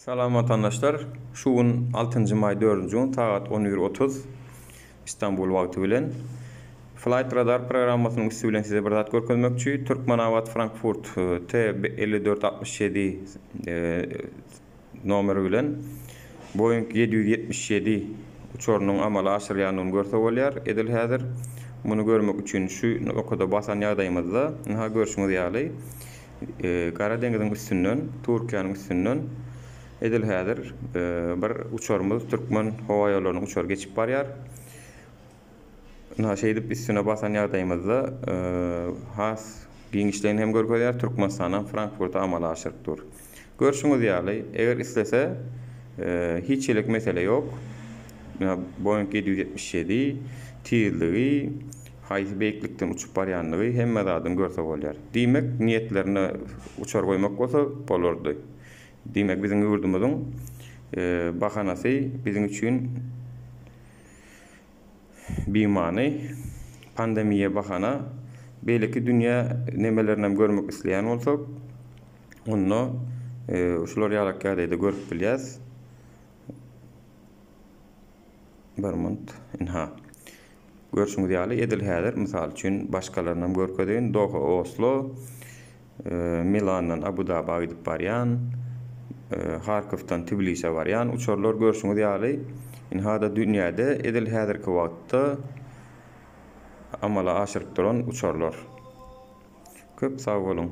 Salam watandaşlar! Şu gün altynjy maý dördünji gün sagat on bir 30 Istanbul wagty bilen Flight Radar programmasynyň üsti bilen size bir zat görkezmekçi. Türkmenabat Frankfurt T 54 67 nomeri bilen Boeing 777 uçarynyň amala aşyrylýandygyny görse bolýar. Edil häzir muny görmek üçin şu nokada basan ýagdaýymyzda ynha görşüňiz ýaly Gara deňiziň üstünden, Türkiýäniň üstünden edil häzir bir uçarymyz Türkmen howa ýollarynyň uçary geçip barýar. Ynha şeýdip üstüne basan ýagdaýymyzda has giňişleýin hem görkezýär, Türkmenistandan Frankfurta amala aşyryp dur. Görşüňiz ýaly, eger islese hiç hili mesele ýok. Boeing 777 tizligi, haýsy beýiklikden uçup barýandygy hemme zadyny görse bolýar. Diýmek, niýetlerine uçar goýmak bolsa bolardy. Diýmek, biziň ýurdumyzyň bahanasy biziň üçin bimany, pandemiýa bahana. Beýleki dünýä nemelerini hem görmek isleýän bolsak, onda şular ýalak ýagdaýda görüp bilýäs. Bir munt, ynha. Görşüňiz ýaly, edil häzir, mysal üçin, başgalarynam görkezeýin, Doha, Oslo, Milandan Abu-Daba gidip barýan, Harkowdan Tbilisä barýan uçarlar görşüňiz ýaly, ynha-da dünýäde edil häzirki wagtda amala aşyryp duran uçarlar. Köp sag boluň!